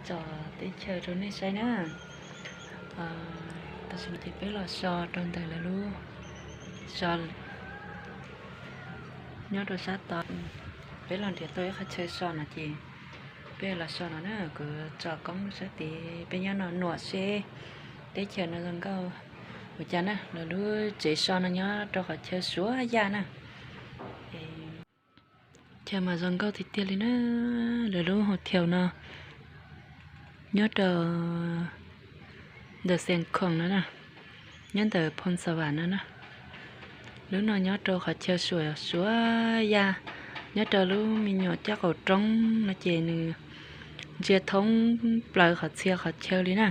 Tso teb chaws rau nej saib na. Tam sim no ces peb los so rau ntawm lawv lub so nyob rau sab tod. Peb los nrhiav tau ib qhov chaw so no ces peb los so no na. Kuv tso koob sab tid, peb nyob no nuam seb teb chaws no zoo nkauj ua cas na. Lawv lub tsev so no nyob rau qhov chaw Suav Yaj na. Chaw mas zoo nkauj tiag tiag li na. Lawv lub hotel no nyob rau ntawm Xeev Khuam no na, nyob ntawm Phoo Xas Vas no na. Lub no nyob rau qhov chaw Suav Suav Yaj, nyob rau lub me nyuam caj qaum roob no ces nws ntsia thoob plaws qhov txhia qhov chaw li na.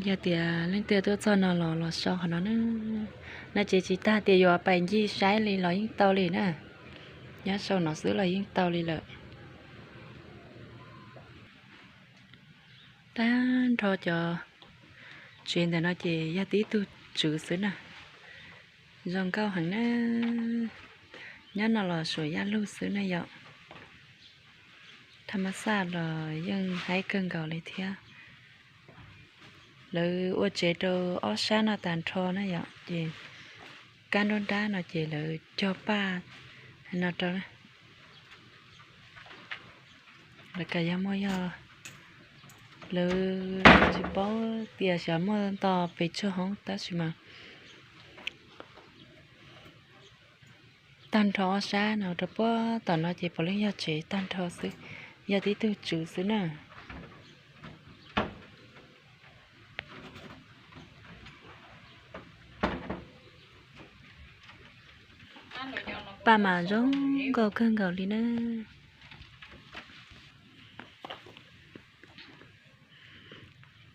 Yog tias leej twg tuaj txog no los los so qhov no na. No ces tsis tas tias yuav pais ncig saib li los yeej tau li na. Nyob saum no xwb los yeej tau li lawm. Tag nrho cov tsev ntawm no ces yog tib tug tswv xwb na. Zoo nkauj heev na. Nyob no los Suav Yaj Lug xwb na yom. Thaj ma xaj los yeej haib kawg nkaus li thiab. Lawv ua tsev rau ob sab no tag nrho na yom, ces kab nruab nrab no ces lawv cog paj no rau. Lawv kam yog muaj yog lawv tsis paub tias xyov muaj nto pes tsawg hoob tab sis mas tag nrho ob sab no rau puag tom no ces puav leej yog tsev tag nrho xwb, yog tib tug tswv xwb na. Paj mas zoo nkauj kawg nkaus li na.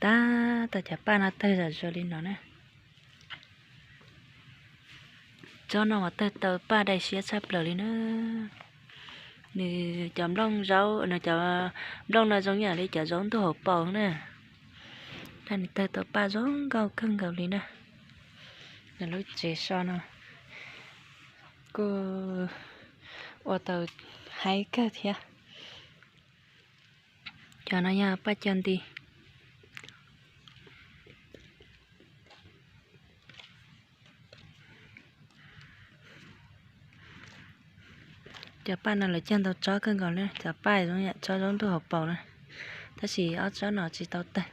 Tab tom cov paj no tawg zom zaws li no na. Tsob no mas tawg tau paj dai siab tshaj plaws li na. Nws cov nplooj zaub, nws cov nplooj no zoo ib yam li cov zaub ntuj hauv paus na. Tab nws tawg tau paj zoo nkauj kawg nkaus li na. Nws lub tsev so no kuj ua tau haib kawg thiab. Cov no yog paj cog nti. Cov paj no lawv cog ntau tsob kawg nkaus na, cov paj zoo yam tsob zaub ntuj hauv paus na, tab sis ob tsob no tsis tau tawg.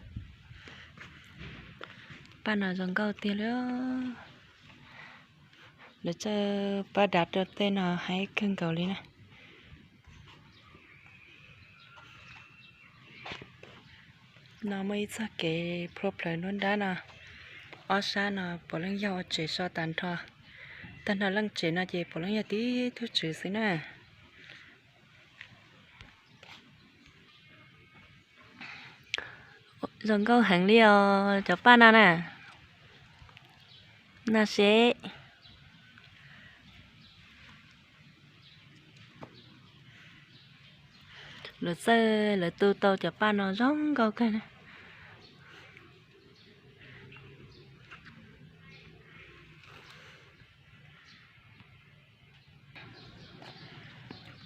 Paj no zoo nkauj tiag li. Lawv txawj paj dav rau tej no haib kawg nkaus li na. No muaj ib txoj kev plhuav plhawv nruab nrab no, ob sab no puav leej yog ua tsev so tag nrho. Tag nrho leej tsev no ces puav leej yog tib tug tswv xwb na. Zoo nkauj heev li os cov paj no na. No seb. Lawv txawj lawv tu tau cov paj no zoo nkauj kawg na.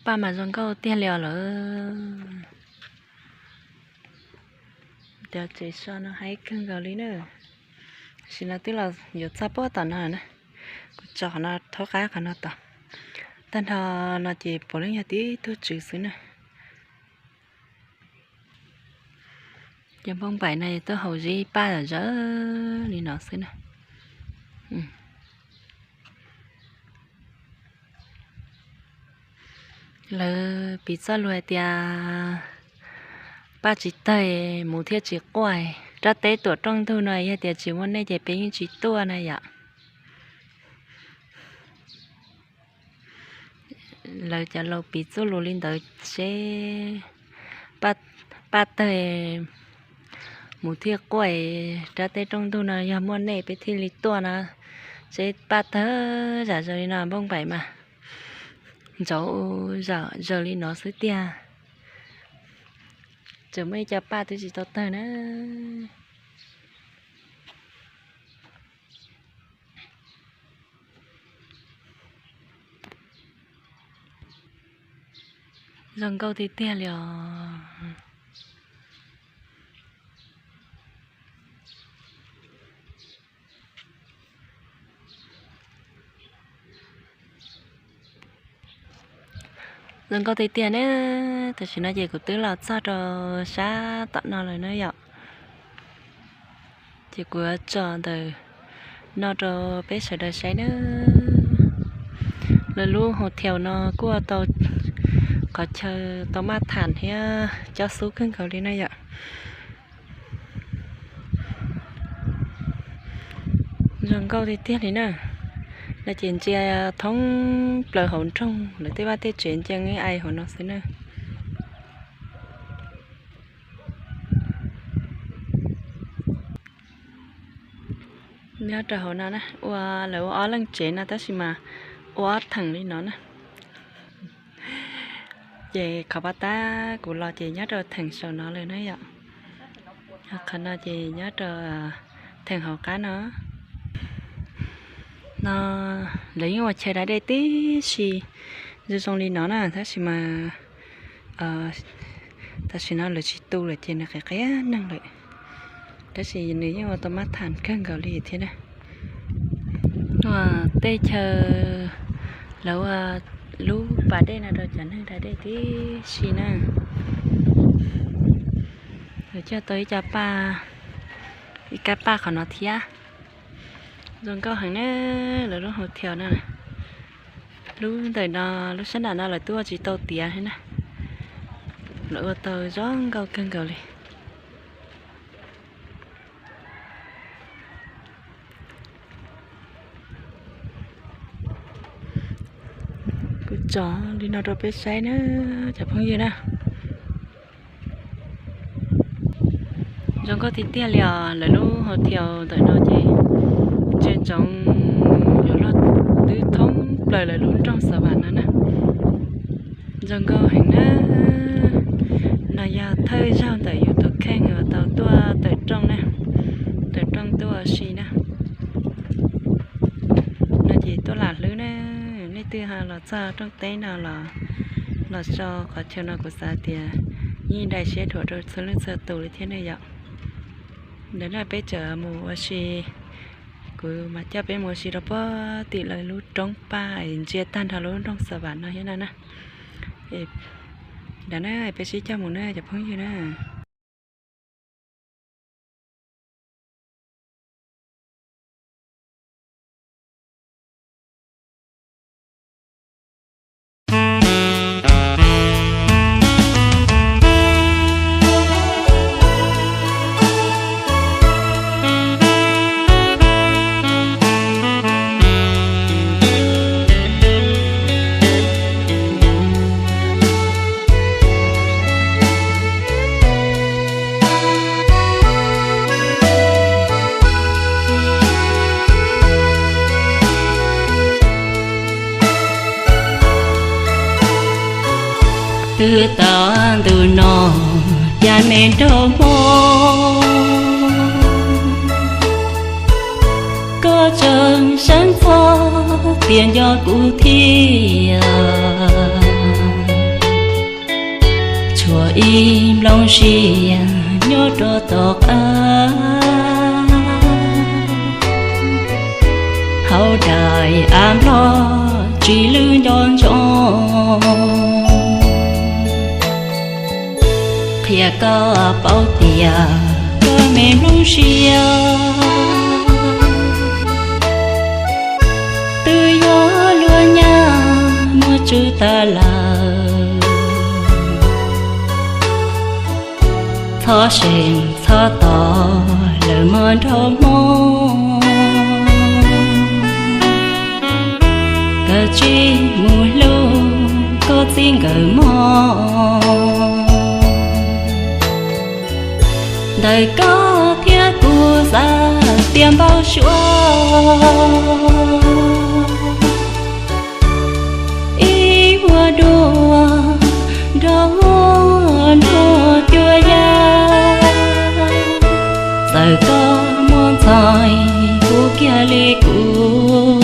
Paj mas zoo nkauj tiag li os lawm. Cov tsev so no haib kawg nkaus li na. Tam sim no twb los yuav txog puag tom no na. Kuv tso qhov no thaub qab qhov no tod. Tag nrho no ces puav leej yog tib tug tswv xwb na. Cov npauj npaim no tuaj haus zib paj zom zaws li no xwb na. Lawv piv txoj lus hais tias paj tsis tawg mus thiaj tsis quaj. Rab teb tuam rooj ntug no yog tias tsis muaj nej ces peb yeej tsis tuaj na yom. Lawv cov laus piv txoj lus li ntawd seb paj tawg mus thiaj quaj, rab teb rooj ntug no yog muaj nej peb thiaj li tuaj na. Seb paj tawg zom zaws li no npauj npaim mas ntxauv zom zaws li no xwb tiag. Tseem muaj ib co paj twb tsis tau tawg na. Zoo nkauj tiag tiag li os. Zoo nkauj tiag tiag ne. Tam sim no ces kuv twb los txog rau sab tom no lawm na yom. Ces kuv yuav tso ntawm no rau peb sawv daws saib na. Lawv lub hotel no kuj tau qhov chaw tau maj tham thiab cob xub kawg nkaus li na yom. Zoo nkauj tiag tiag li na. No ces ntsia thoob plaws hauv nroog, lawv tej vaj tej tsev ntsia nqi ai hauv no xwb na. Nyob rau hauv no na, ua lawv ua ob leej tsev no tab sis mas ua ob theem li no na. Ces qhov pab tab kuv los ces nyob rau theem saum no lawm na yom. Qhov no ces nyob rau theem hauv qab no. No lawv yeej ua chaw da dej tib si zoo zoo li no na, tab sis mas tam sim no lawv tsis tu lawm ces nws qias qias neeg lawm, tab sis nws yeej ua tau maj tham kawg nkaus li thiab na. Tej chaw lawv ua lub pas dej no rau cov neeg da dej tib si na. Lawv coj tau ib co paj, ib kab paj qhov no thiab. Zoo nkauj heev na, lawv lub hotel no. Lub ntawm no, lub sab nram no lawv twb ua tsis tau tiav thiab na. Lawv ua tau zoo nkauj kawg nkaus li. Kuv tso li no rau peb saib na cov phooj ywg na. Zoo nkauj tiag tiag li os, lawv lub hotel ntawm no ces ntsia ntsoov yuav luag twb thoob plaws lawv lub nroog Xav Vam no na. Zoo nkauj heev na. No yog thawj zaug ntawm yus tus kheej uas tau tuaj tawm rooj na, tawm rooj tuaj ua si na. No ces tuaj lam hlwb na, nej twg ho los txog rooj teb no los, los so qhov chaw no kuv xav tias yeej dai siab dhuam rau txhua leej txhua tus li thiab ne yom. Ntawm no peb tseem mus ua si, kuv mas coj peb mus ua si rau puag tim lawv lub roob paj ntsia tag nrho lub nroog Xav Vam no thiab no na. Ntawm na peb sib coj mus na cov phooj ywg na. Twb tau ntu no, yam me nraug Hmoob, koj tseem xav txog tias nco kuv thiab. Tshuav ib nplooj sia nyob rau tom qab, hauv daim av nplog tsis lwj nco ntsoov. Qhia koj paub tias koj me nplooj sia twb yog luag nyab muab tswj tas lawm. Txhob seem txhob tos lawm mog nraug Hmoob, koj tsis mus hlub koj txiv nkawd mog. Ntawm koj thiab kuv xav tias npau suav ib vuag dua nrog nruab cua ya. Txawm koj muaj ntxhais kuv kiag li kuv,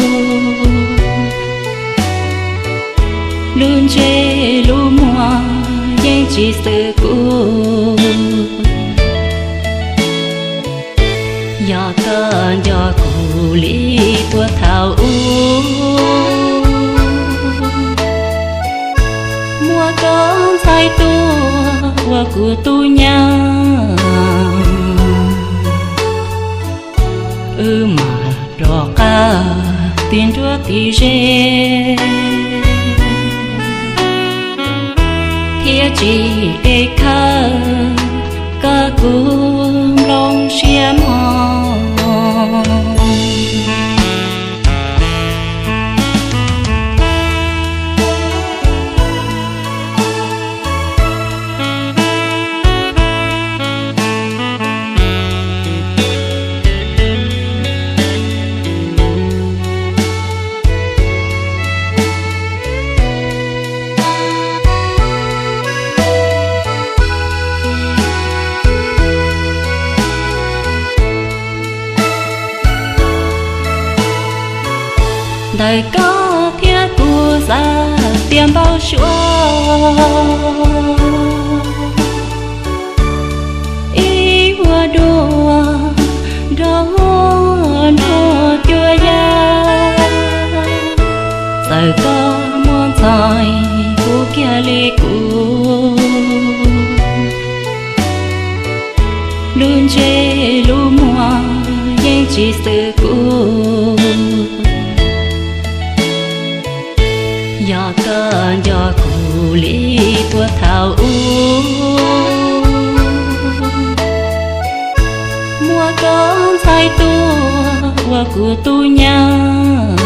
lub ntsej lub muag yeej tsis xwm kuv. Yog koj nco kuv li tuaj thaum ub, muaj kuv tub nyab, wb mam rov qab tiv nruab tiv ze, thiab tsis kev khawb koj kuv nplooj siab mog. Ntawm koj thiab kuv xav tias npau suav, ib ua dua nrog nruab cua ya. Txawm koj muaj ntxhais kuv kiag li kuv, lub ntsej lub muag yeej tsis xwm kuv. Yog koj nco kuv li puag thaum ub, muab koj ntxhais tuaj ua kuv tub nyab,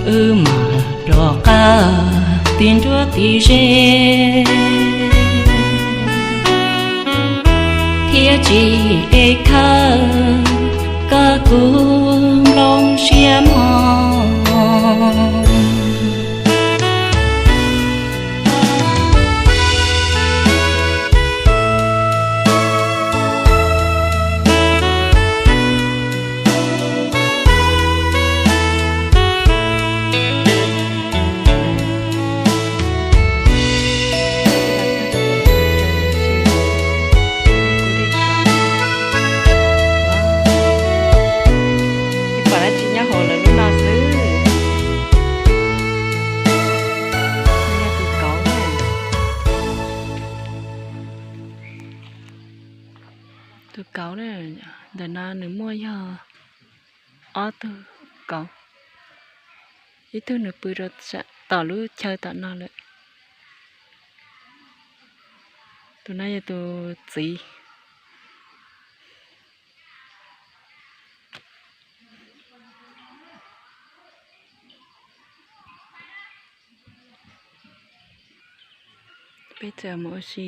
wb mam rov qab tiv nruab tiv ze, thiab tsis kev khawb koj kuv nplooj siab mog. Ib pom dab tsi nyob hauv lawv lub no xwb. Yog tus kauv na. Tus kauv na, ntawm no nws muaj yog ob tug kauv. Ib tug nws pw rau tom lub chaw tom no lawm. Tus no yog tus txiv. Peb tseem mus ua si,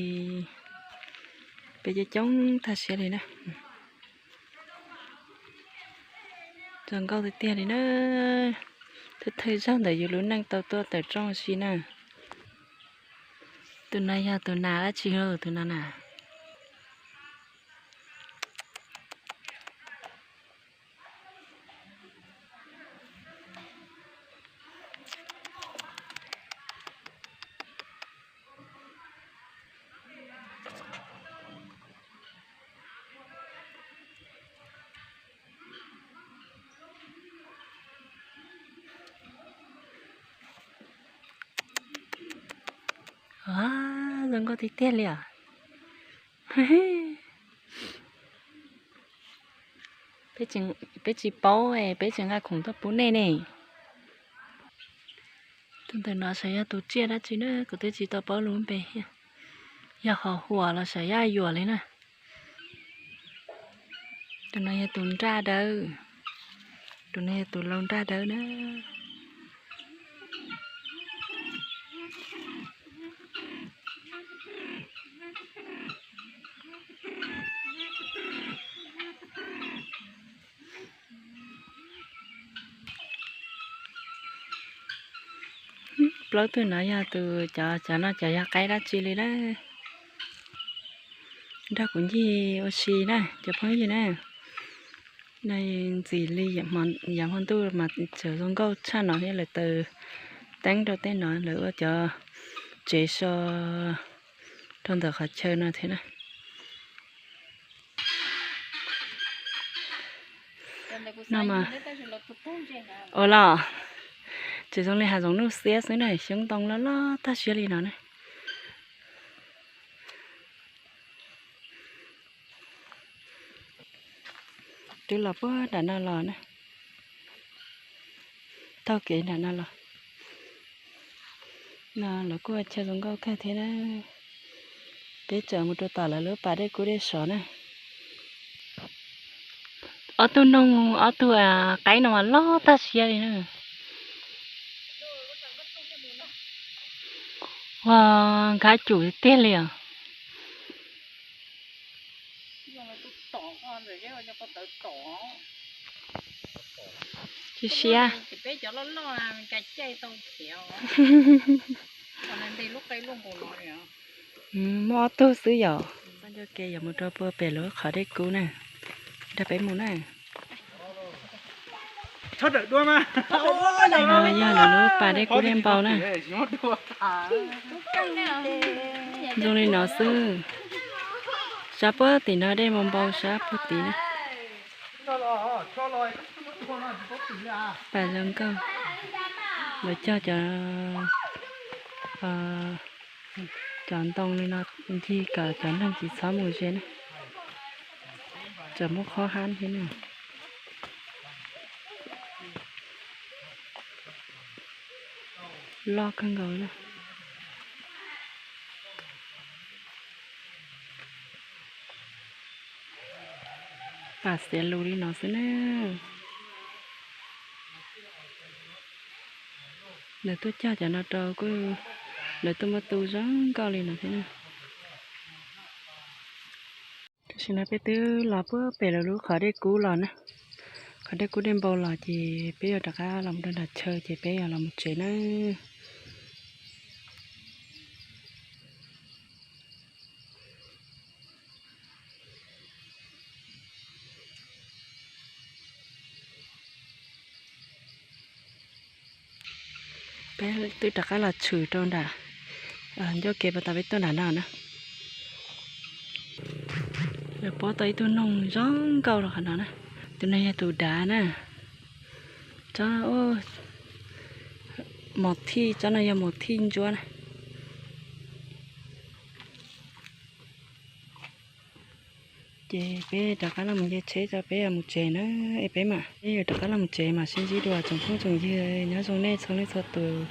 peb coob coob tag siab li na. Zoo nkauj tiag tiag li na. Thawj thawj zaug ntawm yus lub neej tau tuaj tawm rooj ua si na. Tus no yog tus nas dab tsi lauj, tus no na? Zoo nkauj tiag tiag li os. Peb tsis paub, peb tsis nqa khoom tuaj pub nej ne. Tus ntawm no xyov yog tus tsiaj dab tsi na, kuv twb tsis tau paub lub npe. Yog qhov huam los xyov yog yuam li na. Tus no yog tus nraj dawb, tus no yog tus lau nraj dawb na. Plaub tug no yog tus, cov, cov no cov yog qaib dab tsi li na. Nrog kuv ncig ua si na cov phooj ywg na. No ntxim li yav hmo ntuj mas tseem zoo nkauj tshaj no thiab, lawv taws teeb rau tej no, lawv ua cov tsev so rau ntawm qhov chaw no thiab na. No mas, ua los, tseem zoo li hav zoov nuj xiab xwb na, xyoob ntoo loj loj tag siab li no na. Twb los puag nram no los na, taug kev nram no los. No lawv kuj ua chaw zoo nkauj kawg thiab na. Peb tseem mus rau tom lawv lub pas dej kub dej sov na. Ob tug noog ob tug qaib no mas loj tag siab li na. Ua nkab cum tiag li os. Tsis siab. Muaj ob tug xwb yom. Txoj ncauj ke yuav mus rau puag pem lub qhov dej kub na. Nrog peb mus na. No yog lawv lub pas dej kub dej npau na. Zoo li no xwb. Sab puag tim no dej npau npau sab puag tim na. Pas zoo nkauj. Lawv cog cov, cov ntoo li no ncig kom cov neeg tsis txhob mus ze na. Tseem muaj qhov hab thiab na. Loj kawg nkaus na. Pas xiav lus li no xwb na. Lawv tuaj cog cov no rau kuj, lawv tuaj muab tu zoo nkauj li no thiab na. Tam sim no peb twb los puag pem lawv lub qhov dej kub los na. Qhov dej kub dej npau los ces peb yuav rov qab los mus rau nram chaw ces peb yuav los mus tsev na. Peb twb rov qab los tshwm rau nram ncauj kev pas tas peb tuaj nram no na. Lawv puab tau ib tug noog zoo nkauj rau qhov no na. Tus no yog tus dav na. Tsob mos thij, tsob no yog mos thij ntsuab na. Ces peb rov qab los mus nce tsheb tso, peb yuav mus tsev na. Es peb mam, peb yuav rov qab los mus tsev mam sib ntsib dua tsoom phooj tsoom ywg, nyob zoo nej txhua leej txhua tus.